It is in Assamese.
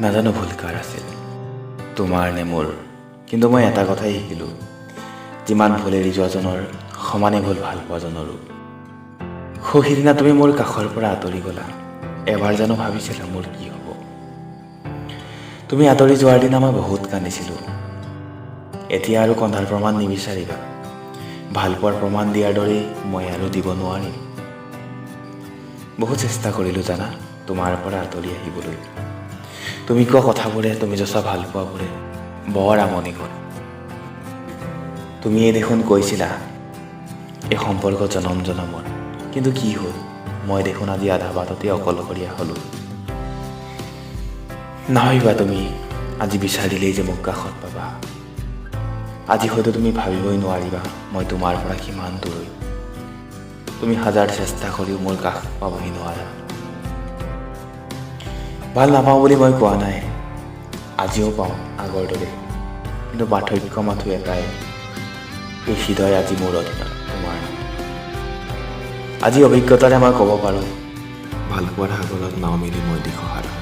নাজানো ভুল কাৰ আছিল, তোমাৰ নে মোৰ। কিন্তু মই এটা কথাই শিকিলোঁ, যিমান ভুল এৰি যোৱাজনৰ, সমানে ভুল ভাল পোৱাজনৰো। সৌ সিদিনা তুমি মোৰ কাষৰ পৰা আঁতৰি গ'লা, এবাৰ জানো ভাবিছিলা মোৰ কি হ'ব? তুমি আঁতৰি যোৱাৰ দিনা মই বহুত কান্দিছিলোঁ। এতিয়া আৰু কন্দাৰ প্ৰমাণ নিবিচাৰিবা। ভালপোৱাৰ প্ৰমাণ দিয়াৰ দৰেই মই আৰু দিব নোৱাৰিম। বহুত চেষ্টা কৰিলোঁ জানা, তোমাৰ পৰা আঁতৰি আহিবলৈ। তুমি কোৱা কথাবোৰে, তুমি যচা ভালপোৱাবোৰে বৰ আমনি কৰে। তুমিয়ে দেখোন কৈছিলা এই সম্পৰ্ক জনম জনমৰ। কিন্তু কি হ'ল? মই দেখোন আজি আধা বাটতে অকলশৰীয়া হ'লোঁ। নাভাবিবা তুমি আজি বিচাৰিলেই যে মোক কাষত পাবা। আজি হয়তো তুমি ভাবিবই নোৱাৰিবা মই তোমাৰ পৰা কিমান দূৰৈত। তুমি হাজাৰ চেষ্টা কৰিও মোৰ কাষ পাবহি নোৱাৰা। ভাল নাপাওঁ বুলি মই কোৱা নাই, আজিও পাওঁ আগৰ দৰে। কিন্তু পাৰ্থক্য মাথো এটাই, এই হৃদয় আজি মোৰ অধীনত, তোমাৰ নহয়। আজি অভিজ্ঞতাৰে মই ক'ব পাৰোঁ, ভালপোৱাৰ সাগৰত নাও মেলি মই দিশহাৰা।